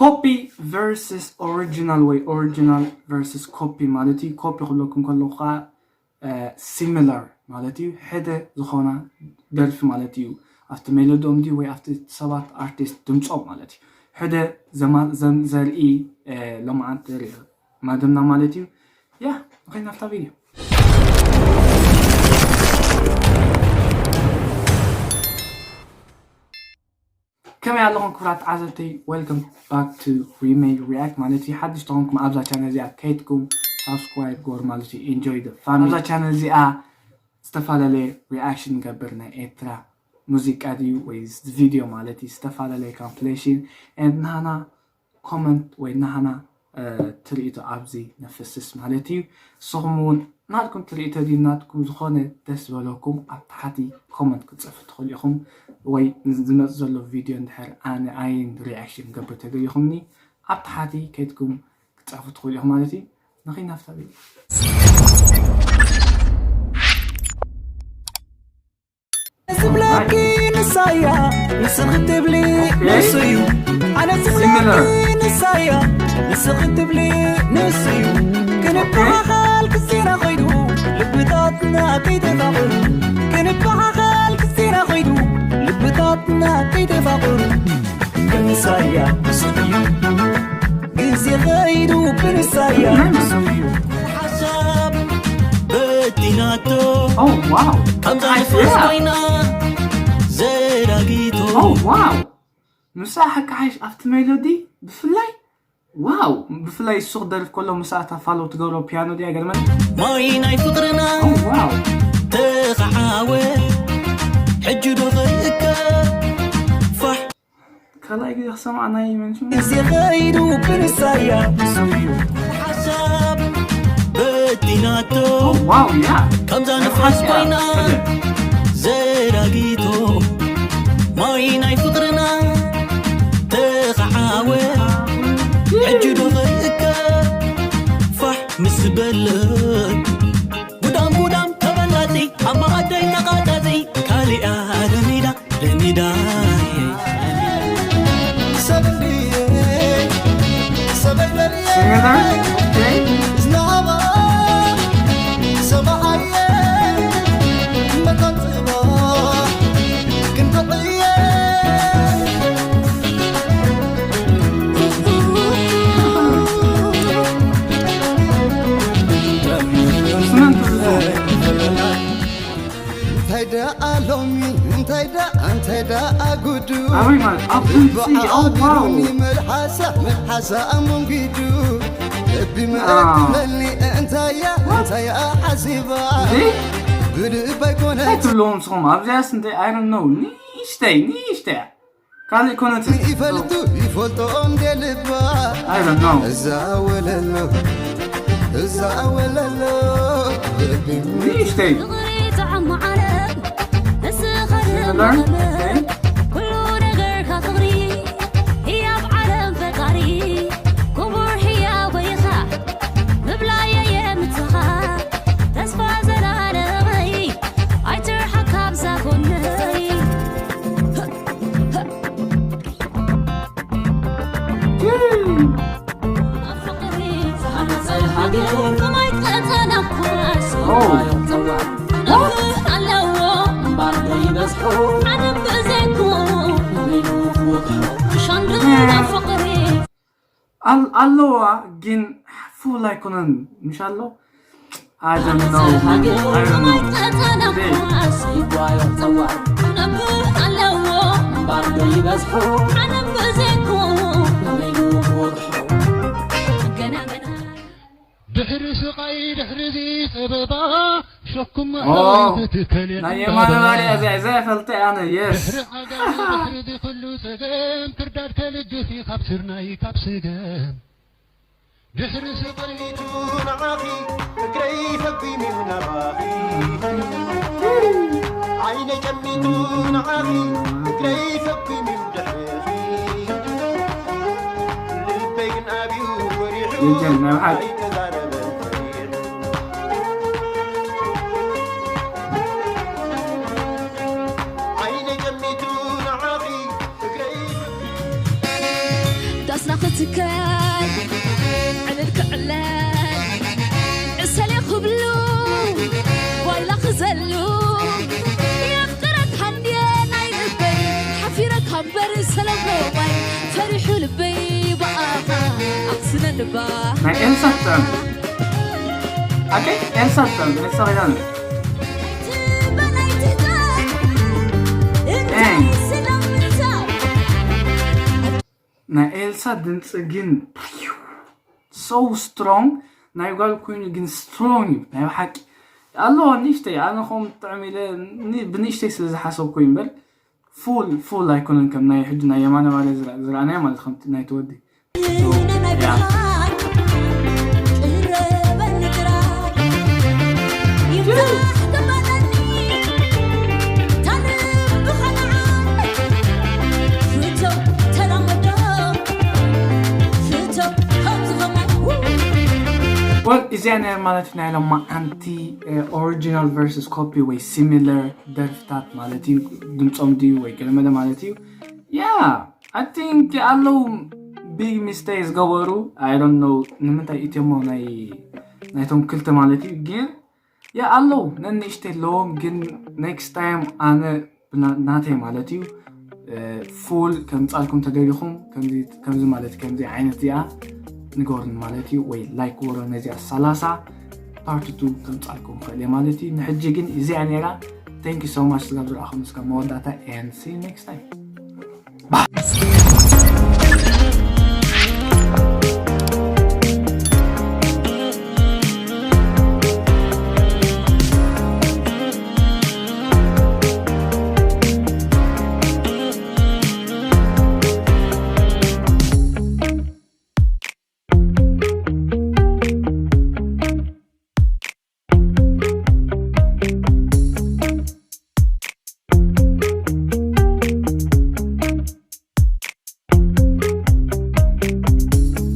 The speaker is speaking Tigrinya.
ኮፒ ቨርስስ ኦሪጂናል ወይ ኦሪጂናል ቨርስስ ኮፒ ማለት እዩ። ኮፒ ክብለኩም ከለኹ ከዓ ሲሚላር ማለት እዩ። ሕደ ዝኾና ደርፊ ማለት እዩ። ኣብቲ ሜሎዲኦም ድዩ ወይ ኣብቲ ሰባት ኣርቲስት ድምፆም ማለት እዩ። ሕደ ዘርኢ ሎማዓንቲ መደብና ማለት እዩ። ያ ንኸይድ ናብታ ቪድዮ። ከመይ ኣለኹም ክቡራት ተዓዘብተይ? Welcome back to Remade React ማለት እዩ። ሓድሽ ተኾንኩም ኣብዛ ቻነል እዚኣ ከይድኩም ሳብስክራይብ ጎር ማለት እዩ። Enjoy the fun ኣብዛ ቻነል እዚኣ ዝተፈላለየ ሪኣክሽን ንገብር ናይ ኤርትራ ሙዚቃ ድዩ ወይ ቪድዮ ማለት እዩ። ዝተፈላለየ ኮምፕሌሽን ንሃና ኮመንት ወይ ናህና ትርኢቶ ኣብዚ ነፍስስ ማለት እዩ። ንስኹም እውን ናትኩም ትርኢቶ ድዩ ናትኩም ዝኾነ ደስ ዝበለኩም ኣብ ታሕቲ ኮመንት ክትፅፉ ትኽእሉ ኢኹም። ወይ ዝመፅ ዘሎ ቪድዮ እንድሕር ኣነ ኣይን ሪኣክሽን ገብር ተደሊኹምኒ ኣብ ታሕቲ ከይድኩም ክትፅፉ ትኽእሉ ኢኹም ማለት እዩ። ንኸይድ ናብታ ቪድዮ። ዝብለኪ ንሳያ ንስኺ ትብሊ ንሱ እዩ ኣነ ዝብለኪ ንሳያ ንስኺ ትብሊ ንሱ እዩ ክንበሓኻል ክዜና ኸይዱ ልብታትና ከይተፋቕሩ ክንበሓኻል ክዜና ኸይዱ ልብታትና ከይተፋቕሩ ምሳያ ስዩ ግዜ ኸይዱ ብምሳያ ሓሳብ በዲናቶ Oh wow! ከምዛ ንፋስ ኮይና ዘራጊቶ Oh wow! ምሳ ሓቂ ሓይሽ ኣብቲ ሜሎዲ ብፍላይ ዋው ብፍላይ እሱ ክደርፍ ከሎ ምሳ እታ ፋሎ ትገብሮ ፒያኖ ድያ ገርመን ማይ ናይ ፍቕርና ዋው ተኸዓወ ሕጂ ዶ ኸርእካ ፋሕ ካልኣይ ግዜ ክሰማዕ ናይ መንሽ ግዜ ኸይዱ ብንሳያ ንሱ እዩ ሓሳብ በዲናቶ ዋው ያ ከምዛ ንፋስ ኮይና ዘራጊቶ ማይ ናይ ፍቕርና ተኸዓወ ሕጂ ዶ ኸርእካ ፋሕ ምስ በለ ጉዳም ጉዳም ተበላጺ ኣብ መኣደይ ተቓጻጺ ካሊኣ ለሚዳ ለሚዳ ሰብ እንድየ ሰብ ኣይበልየ ዝናባ ሰማዓየ መታን ጽባ ክንተቕየ እንታይ ደኣ ሎሚ እንታይ ደኣ እንታይ ደኣ ጉዱ ኣበይ ማለት ኣብ ድምፂ ኣዋው መልሓሳ መልሓሳ ኣመንጊዱ ልቢ ምእትለኒ እንታያ እንታያ ሓሲባ ብልብ ኣይኮነት ትብልዎም ንስኹም ኣብዚኣስ እንታይ ኣይረነው ንእሽተይ ንእሽተይ ካልእ ኮነት ይፈልጡ ይፈልጦ እንደ ልባ ኣይረነው እዛ ወለሎ እዛ ወለሎ ልቢ ንእሽተይ ፍቕሪ ጥዑም ዓለም ንስኻ ድማ መመር ኩሉ ነገርካ ፍቕሪ ህያብ ዓለም ፈጣሪ ክቡር ህያወይኻ ምብላየየ ምትኻ ተስፋ ዘላለመይ ኣይትርሓቕ ካብዛ ጎነይ ኣለዋ ግን ፉል ኣይኮነን ምሽ ኣሎ I don't know. I don't know. ኣለዎ እምባር ዶ ይበዝሑ ኣነ ብዘይኮ ድሕሪ ስቓይ ድሕሪ እዚ ጸበባ ሸኩም ናይ የማነ ባርያ እዚኣ እዛ ይፈልጠ ኣነ የስ ድሕሪ ዓጋመ ድሕሪ እዚ ኩሉ ጸገም ክርዳድ ከልግስ እዩ ካብ ስርናይ ካብ ስገም ድሕሪ ስቓይ ቱ ንዓኺ እግረይ ፈጒሙ ናባኺ ዓይነይ ጨሚቱ ንዓኺ እግረይ ፈጒሙ ድሕርኺ ልበይ ግን ኣብዩ ፈሪሑ የጀን ናብ ሓቂ ኣይተዛረበን ፈሪሑ ዓይነይ ጨሚቱ ንዓኺ እግረይ ፈጒሙ ኣስና ክትከል ዕልል ክዕለል ዕሰል ክብሉ ዋይላ ክዘሉ የፍቅረካ እንድየ ናይ ልበይ ሓፊረካ እምበር ሰለሞማይ ፈሪሑ ልበይ ብኣኻ ኣኽስነንባ ናይ ኤልሳ ትጥዕም ኣከይ ኤልሳ ትጥዕም ኤልሳ ኪዳነ ናይ ኤልሳ ድምፂ ግን so strong ናይ ጓል ኮይኑ ግን strong እዩ ናይ ብሓቂ ኣለዎ ንእሽተይ ኣነ ከም ጥዕም ኢለ ብንእሽተይ ስለ ዝሓሰብኩ እዩ እምበር full full ኣይኮነን ከም ናይ ሕጂ ናይ የማነ ባለ ዝረኣናዮ ማለት ከም ናይ ተወዲ እዚኣ ናይ ማለት ናይ ሎማዓንቲ original versus copy ወይ similar ደርፍታት ማለት እዩ ድምፆም ድዩ ወይ ገለመለ ማለት እዩ yeah I think ኣለዉ big mistake ዝገበሩ I don't know ንምንታይ ኢትዮሞ ናይ ናይቶም ክልተ ማለት እዩ ግን yeah ኣለዉ ነንእሽተይ ኣለዎም ግን next time ኣነ ናተይ ማለት እዩ full ከምፃልኩም ተደሊኹም ከምዚ ማለት ከምዚ ዓይነት እዚኣ ንገሩን ማለት እዩ ወይ like ወሮ ነዚኣ ሰላሳ part two ከምፃልኩም ክእል እየ ማለት እዩ ንሕጂ ግን እዚኣ ነራ thank you so much ስጋብ ዝረኣኹም እስካብ መወዳእታ and see you next time